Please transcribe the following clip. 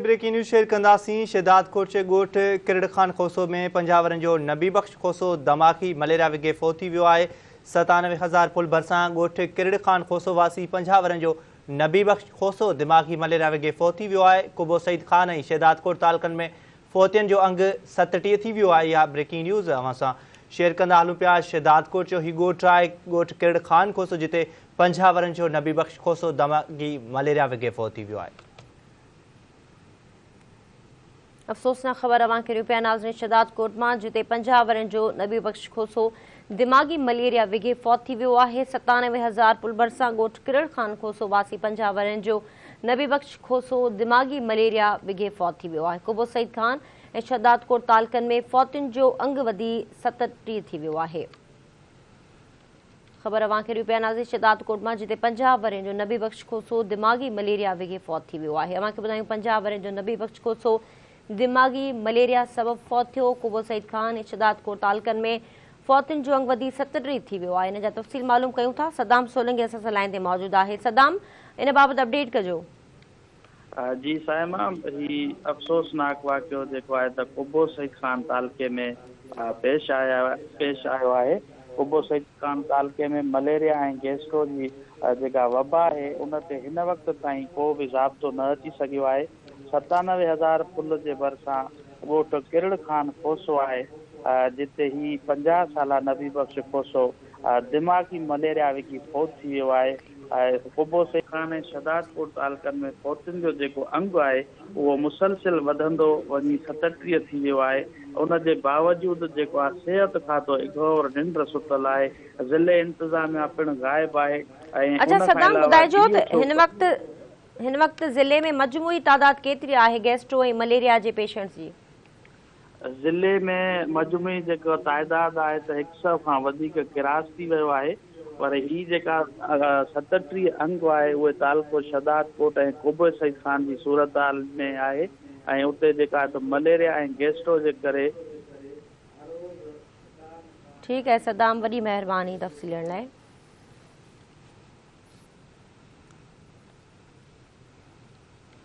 Breaking news share ڪنداسين شهدادڪوٽ جي ڳوٺ ڪرڙ خان کوسو ۾ 50 ورهين جو نبي بخش کوسو دماغي مليريا وگهي فوت ٿي ويو آهي. 97 هزار پل ڀرسان ڳوٺ ڪرڙ خان کوسو واسي 50 ورهين جو نبي بخش کوسو دماغي مليريا وگهي فوت ٿي ويو آهي. قبو سعيد خان ۽ شهدادڪوٽ تعلقن ۾ فوتين جو انگ 37 ٿي ويو آهي. اها بريڪنگ نيوز اوهان سان شيئر ڪندا هلون پيا. شهدادڪوٽ جو هي ڳوٺ آهي ڳوٺ ڪرڙ خان کوسو جتي 50 ورهين جو نبي بخش کوسو دماغي مليريا وگهي فوت ٿي ويو آهي. افسوسناڪ خبر اوهان کي ڏيون پيا ناظرين شهدادڪوٽ مان جتي 50 ورهين جو نبي بخش کوسو دماغي مليريا وگهي فوت ٿي ويو آهي. 97 هزار پل ڀرسان ڳوٺ ڪرڙ خان کوسو واسي 50 ورهين جو نبي بخش کوسو دماغي مليريا وگهي فوت ٿي ويو آهي. قبو سعيد خان ۽ شهدادڪوٽ تعلقن ۾ فوتين جو انگ وڌي 37 ٿي ويو آهي. خبر اوهان کي ڏيون پيا ناظرين شهدادڪوٽ مان جتي 50 ورهين جو نبي بخش کوسو دماغي مليريا وگهي فوت ٿي ويو آهي. اوهان کي ٻڌايون 50 ورهين جو نبي بخش کوسو دماغي مليريا سبب فوت ٿيو. قبو سعيد خان ۽ شهدادڪوٽ تعلقن ۾ فوتين جو انگ وڌي 37 ٿي ويو آهي. ان جا تفصيل معلوم ڪيون ٿا. صدام سولنگي اسان سان لائين تي موجود آهي. صدام ان بابت اپڊيٽ ڪجو. جي صائمه، هي افسوسناڪ واقعو جيڪو آهي ته قبو سعيد خان تعلقي ۾ پيش پيش آيو آهي. قبو سعيد خان تعلقي ۾ مليريا ۽ گيسٽرو جي جيڪا وبا آهي ان تي هن وقت تائين ڪو به ضابطو نه اچي سگهيو آهي. 97 هزار پل جي ڀرسان ڳوٺ ڪرڙ خان کوسو آهي جتي هي 50 سالا نبي بخش کوسو دماغي مليريا وگهي فوت ٿي ويو آهي. قبو سعيد خان ۽ شهدادڪوٽ تعلقن ۾ فوتين جو جيڪو انگ آهي اهو مسلسل وڌندو وڃي 37 ٿي ويو آهي ان جي باوجود جيڪو آهي صحت کاتو اگهور ننڊ ستل آهي ضلعي انتظاميا پڻ غائب آهي ۽ اڇا ان کان صدام علاوه ٻڌائجو ڊي ته ايڇ او هن وقت ضلعي ۾ مجموعي تعداد ڪيتري آهي گيسٽرو ۽ مليريا جي پيشنٽس جي؟ ضلعي ۾ مجموعي جيڪو تعداد آهي ته هڪ سئو کان وڌيڪ ڪراس ٿي ويو آهي پر هي جيڪا 37 انگ آهي اهي تعلقو شهدادڪوٽ ۽ قبو سعيد خان جي صورتحال ۾ آهي ۽ اتي جيڪا آهي ته مليريا ۽ گيسٽرو جي ڪري ٺيڪ آهي صدام وڏي مهرباني تفصيل ڏيڻ لاء.